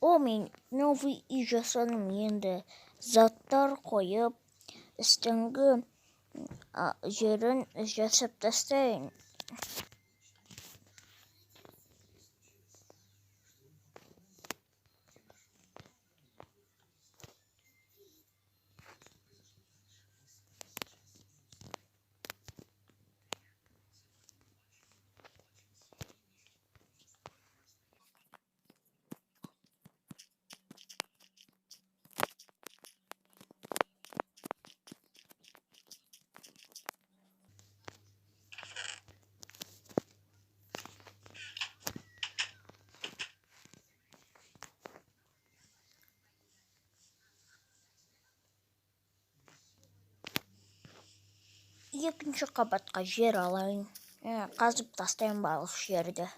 О, мен новый үй жасадым енді. Заттар қойып, үстіңгі жерін жасап тастайын. Екінші қабатқа жер алайын. Қазып тастайын барлық жерді.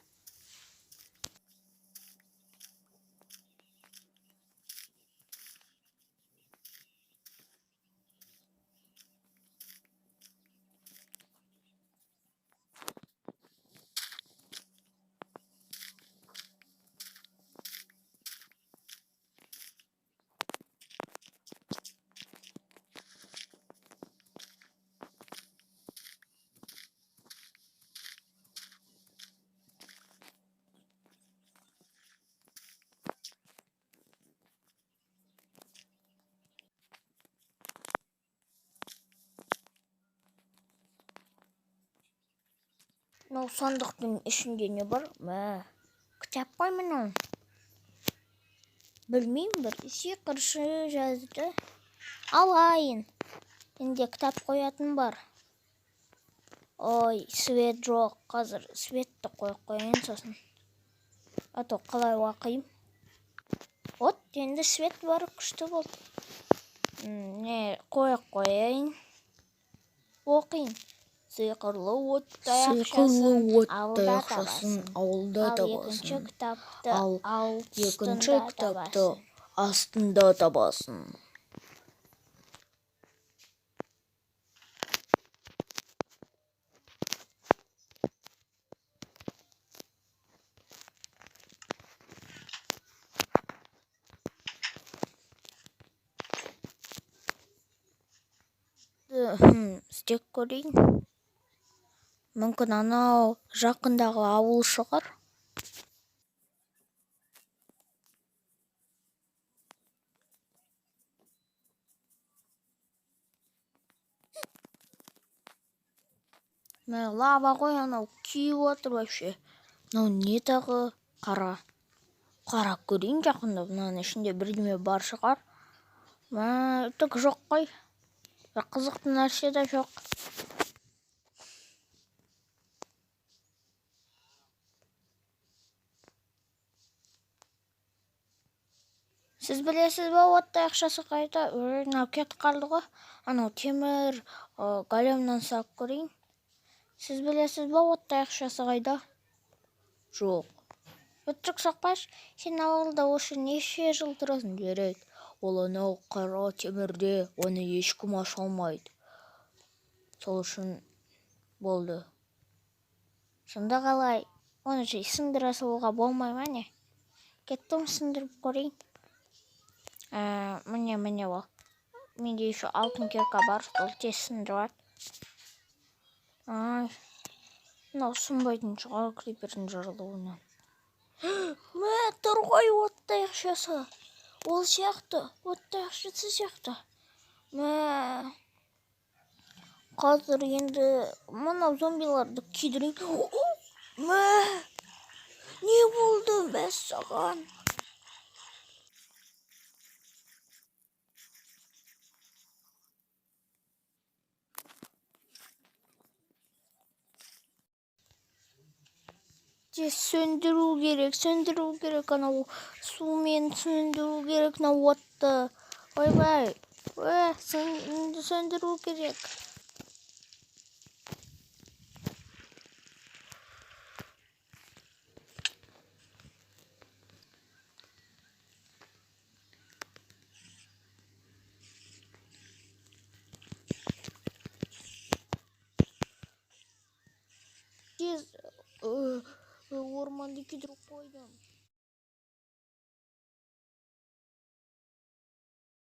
Мынау сандықтың ішінде не бар? Мә, кітап қой мынау. Білмеймін, бір сиқыршы жазды. Алайын. Енді кітап қоятын бар. Ой, свет жоқ. Қазір светті қойып қояйын сосын. А то қалай оқимын? Вот, енді свет бар, күшті болды. Не, қойып қояйын. Оқиын. Сиқырлы от Сиқырлы от ауылда таяқшасын табасың. Ауылда Ал екінші табасың. кітапты Ал екінші астында кітапты табасың. Астында табасың. Істеп көрейін. Мүмкін анау жақындағы ауыл шығар. Мә, лава ғой анау, күйіп отыр вообще. Мынау не тағы? Қара. Қарап көрейін жақында, мынаның ішінде бірдеме бар шығар. Мә, түк жоқ қой. Бір қызықты нәрсе де жоқ. Сіз білесіз ба, от таяқшасы қайда? Ой, мынау кетіп қалды ғой. Анау темір, големнан салып көрейін. Сіз білесіз ба, от таяқшасы қайда? Жоқ. Өтірік соқпашы, сен ауылда осы неше жыл тұрасың? Жарайды. Ол анау қара темірде, оны ешкім аша алмайды. Сол үшін болды. Сонда қалай? Оны жай сындыра салуға болмай ма не? Кеттім, сындырып көрейін. Міне, міне ол. Менде еще алтын кирка бар, ол тез сындырады. Ай, мынау сынбайтын шығар крипердің жарылуынан. Мә, тұр ғой от таяқшасы. Ол сияқты, от таяқшасы сияқты. Мә, қазір енді мынау зомбиларды күйдірейін. Мә, не болды мәссаған? Тез сөндіру керек, сөндіру керек, анау сумен сөндіру керек мынау отты. Ойбай, сөндіру керек. Тез, орманды күйдіріп қойдым.